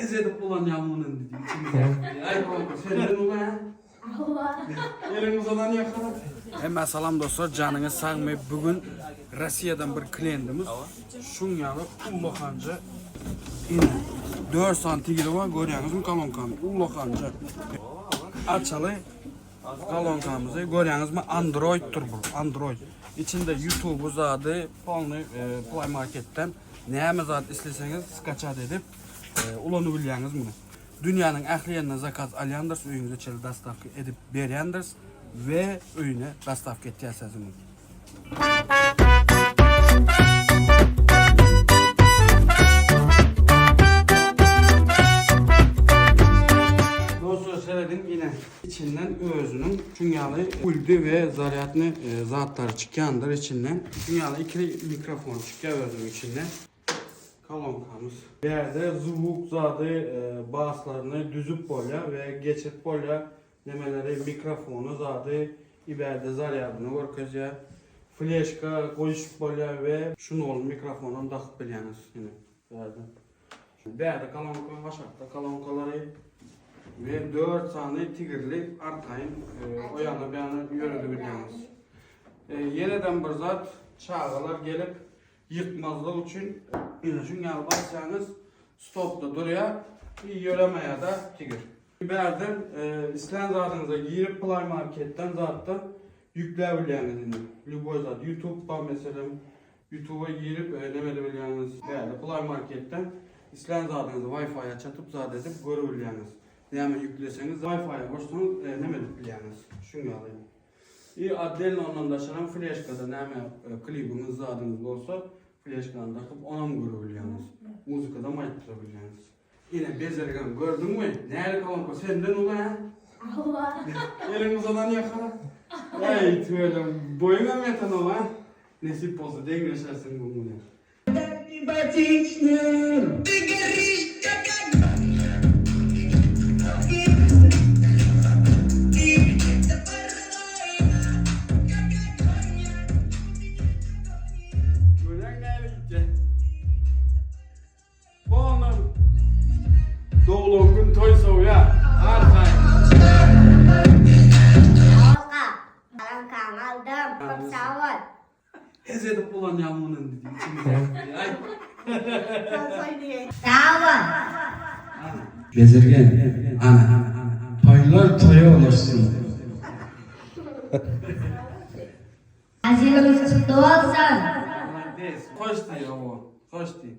Hez edip ulanýan muny indi diýip içimizde. Aý boldy senden uly hä? Eliň uzadan ýakala. Hemmä salam dostlar janyňyz sagmy bu gün Rossiýadan bir kliýentimiz şuň ýaly ullakanja ine 4 sany tigiri bar görýäňizmi kolonkany ullakanja açaly kolonkamyzy görýäňizmi androiddir bu android içinde youtube zady polny play marketden näme zat isleseňiz skaçat edip Ulanyp bilýäňiz muny. Dünýäniň ähli ýerinden zakaz alýandyrys, öýüňize çenli dostawka edip berýändiris we öýüne dostawka etýäs muny. Dostlar serediň ine içinden özüniň şuň ýaly puldy we zarýadny zatlary çykýandyr içinden. Şuň ýaly ikili mikrofon çykýar özüniň içinden. Kolonkamyz. Bärde zvuk zady baslaryny düzüp bolýar we geçirip bolýar. Nemeleri mikrofony zady ibärde zarýadyny görkezýär. Fleşka goýuşyp bolýar we şunoly mikrofonam dakyp bilýäňiz ine bärde. Bärde kolonka, aşakda kolonkalary we 4 sany tigirli arkaýyn o ýana bu ýana ýöredebilýäňiz. Ýenedem bir zat çagalar gelip Ýykmazlyk üçin ine şuň ýaly basýaňyz stopda durýar i ýöremeýärde tigir. Bärden islän zadyňyza girip play marketden zatdan ýükläbilýäňiz indi lýuboý zat ýutub bar meselem ýutuba girip neme edebilýäňiz bärde play marketden islän zadyňyzy wi-fi-a çatyp zat edip görübilýäňiz näme ýükleseňiz wi-fi-a goşsaňyz neme edip bilýäňiz şuň ýaly. I otdelno ondan daşaram fleşkada näme klibiňiz zadyňyz bolsa fleşkany dakyp onam görübilýäňiz. Muzykadam aýtdyrabilýäňiz. Ine bezergen gördüňmi? Näli kolonka senden uly hä? Hawa. Eliň uzadan ýakala. Eý tüweleme boýuňam ýatanok ha? Nesip bolsa deňleşersiň bu bilen. Görýäň näle gitýän. Bolnam. Doglan gün toý sowýar. Arkaýyn. Olga, Balankaňy aldym. Köp sag bol. Hez edip ulanýan muny indi diýip içimizde. Sag bol. Bezirgen, ana, toýlar toýa ulaşsyn. Azygyňyz kutly bolsun. Malades. Hoş diý, hawa, hoş diý.